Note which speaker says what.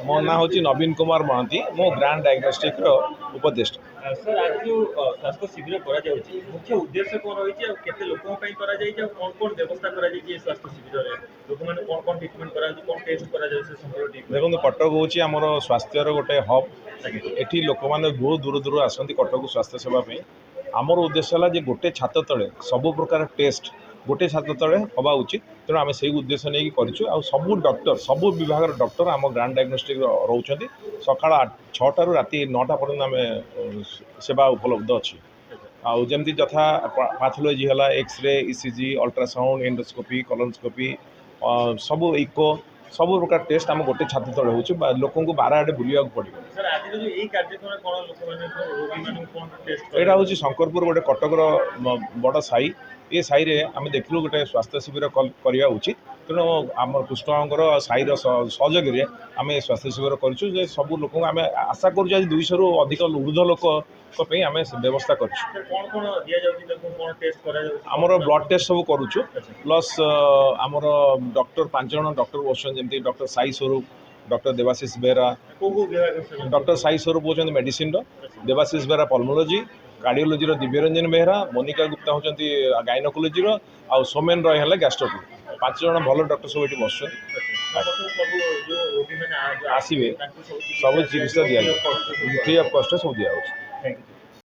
Speaker 1: ମୋ ନାଁ ହେଉଛି ନବୀନ କୁମାର ମହାନ୍ତି। ମୁଁ ଗ୍ରାଣ୍ଡ ଡାଇଗ୍ନୋଷ୍ଟିକ୍ର ଉପଦେଷ୍ଟା।
Speaker 2: ସାର୍, ଆଜି ଯୋଉ ସ୍ୱାସ୍ଥ୍ୟ ଶିବିର କରାଯାଉଛି, ମୁଖ୍ୟ ଉଦ୍ଦେଶ୍ୟ କ'ଣ ରହିଛି ଆଉ କେତେ ଲୋକଙ୍କ ପାଇଁ କରାଯାଇଛି ଆଉ କ'ଣ କ'ଣ ବ୍ୟବସ୍ଥା କରାଯାଇଛି? ଏ ସ୍ୱାସ୍ଥ୍ୟ ଶିବିରରେ ଲୋକମାନେ କ'ଣ କ'ଣ ଟ୍ରିଟମେଣ୍ଟ କରାଯାଉଛି, କ'ଣ ଟେଷ୍ଟ କରାଯାଉଛି, ସେ ସମ୍ପର୍କରେ ଟିକେ କହିବେ।
Speaker 1: ଦେଖନ୍ତୁ, କଟକ ହେଉଛି ଆମର ସ୍ୱାସ୍ଥ୍ୟର ଗୋଟେ ହବ୍। ଏଠି ଲୋକମାନେ ବହୁତ ଦୂର ଦୂରରୁ ଆସନ୍ତି କଟକକୁ ସ୍ୱାସ୍ଥ୍ୟ ସେବା ପାଇଁ। ଆମର ଉଦ୍ଦେଶ୍ୟ ହେଲା ଯେ ଗୋଟେ ଛାତ ତଳେ ସବୁ ପ୍ରକାର ଟେଷ୍ଟ ଗୋଟେ ଛାତ ତଳେ ହେବା ଉଚିତ। ତେଣୁ ଆମେ ସେଇ ଉଦ୍ଦେଶ୍ୟ ନେଇକି କରିଛୁ। ଆଉ ସବୁ ଡକ୍ଟର, ସବୁ ବିଭାଗର ଡକ୍ଟର ଆମ ଗ୍ରାଣ୍ଡ ଡାଇଗ୍ନୋଷ୍ଟିକ୍ ରହୁଛନ୍ତି। ସକାଳ 6ଟାରୁ ରାତି 9ଟା ପର୍ଯ୍ୟନ୍ତ ଆମେ ସେବା ଉପଲବ୍ଧ ଅଛି। ଆଉ ଯେମିତି ଯଥା ପାଥୋଲୋଜି ହେଲା, ଏକ୍ସରେ, ଇସିଜି, ଅଲ୍ଟ୍ରାସାଉଣ୍ଡ, ଏଣ୍ଡୋସ୍କୋପି, କଲୋନସ୍କୋପି, ସବୁ ଇକୋ, ସବୁ ପ୍ରକାର ଟେଷ୍ଟ ଆମ ଗୋଟେ ଛାତ ତଳେ ହେଉଛି ବା ଲୋକଙ୍କୁ ବାର ଆଡ଼େ ବୁଲିବାକୁ ପଡ଼ିବ।
Speaker 2: ସାର୍, ଆଜିର ଯୋଉ ଏଇ କାର୍ଯ୍ୟକ୍ରମରେ କ'ଣ ଲୋକମାନଙ୍କୁ, ରୋଗୀମାନଙ୍କୁ କ'ଣ ଟେଷ୍ଟ?
Speaker 1: ଏଇଟା ହେଉଛି ଶଙ୍କରପୁର, ଗୋଟେ କଟକର ବଡ଼ ସାହି। ଏ ସାହିରେ ଆମେ ଦେଖିଲୁ ଗୋଟେ ସ୍ୱାସ୍ଥ୍ୟ ଶିବିର କରିବା ଉଚିତ। ତେଣୁ ଆମର କୃଷ୍ଣଙ୍କର ସାହିର ସହଯୋଗରେ ଆମେ ଏ ସ୍ୱାସ୍ଥ୍ୟ ଶିବିର କରିଛୁ ଯେ ସବୁ ଲୋକଙ୍କୁ ଆମେ ଆଶା କରୁଛୁ ଆଜି 200ରୁ ଅଧିକ ବୃଦ୍ଧ ଲୋକଙ୍କ ପାଇଁ ଆମେ ସେ ବ୍ୟବସ୍ଥା କରିଛୁ।
Speaker 2: ସାର୍, କ'ଣ କ'ଣ ଦିଆଯାଉଛି ତାଙ୍କୁ, କ'ଣ ଟେଷ୍ଟ କରାଯାଉଛି?
Speaker 1: ଆମର ବ୍ଲଡ୍ ଟେଷ୍ଟ ସବୁ କରୁଛୁ, ପ୍ଲସ୍ ଆମର ଡକ୍ଟର, ପାଞ୍ଚ ଜଣ ଡକ୍ଟର ବସୁଛନ୍ତି, ଯେମିତି ଡକ୍ଟର ସାଇ ସ୍ୱରୂପ, ଡକ୍ଟର ଦେବାଶିଷ ବେହେରା।
Speaker 2: କୋଉ କୋଉ ବିଭାଗ ସେବା?
Speaker 1: ଡକ୍ଟର ସାଇ ସ୍ୱରୂପ ହେଉଛନ୍ତି ମେଡିସିନର, ଦେବାଶିଷ ବେହେରା ପଲମୋଲୋଜି, କାର୍ଡ଼ିଓଲୋଜିର ଦିବ୍ୟରଞ୍ଜନ ବେହେରା, ମୋନିକା ଗୁପ୍ତା ହେଉଛନ୍ତି ଗାଇନୋକୋଲୋଜିର ଆଉ ସୋମେନ ରୟ ହେଲେ ଗ୍ୟାଷ୍ଟ୍ରୋ। ପାଞ୍ଚ ଜଣ ଭଲ ଡକ୍ଟର ସବୁ ଏଠି ବସୁଛନ୍ତି।
Speaker 2: ସମସ୍ତଙ୍କୁ, ସବୁ ଯୋଉ ରୋଗୀମାନେ
Speaker 1: ଆସିବେ,
Speaker 2: ତାଙ୍କୁ ସବୁ
Speaker 1: ସବୁ ଚିକିତ୍ସା ଦିଆଯିବ,
Speaker 2: ଦିଆଯିବ।
Speaker 1: ଫ୍ରି ଅଫ୍ କଷ୍ଟ ସବୁ ଦିଆହେଉଛି।
Speaker 2: Thank you.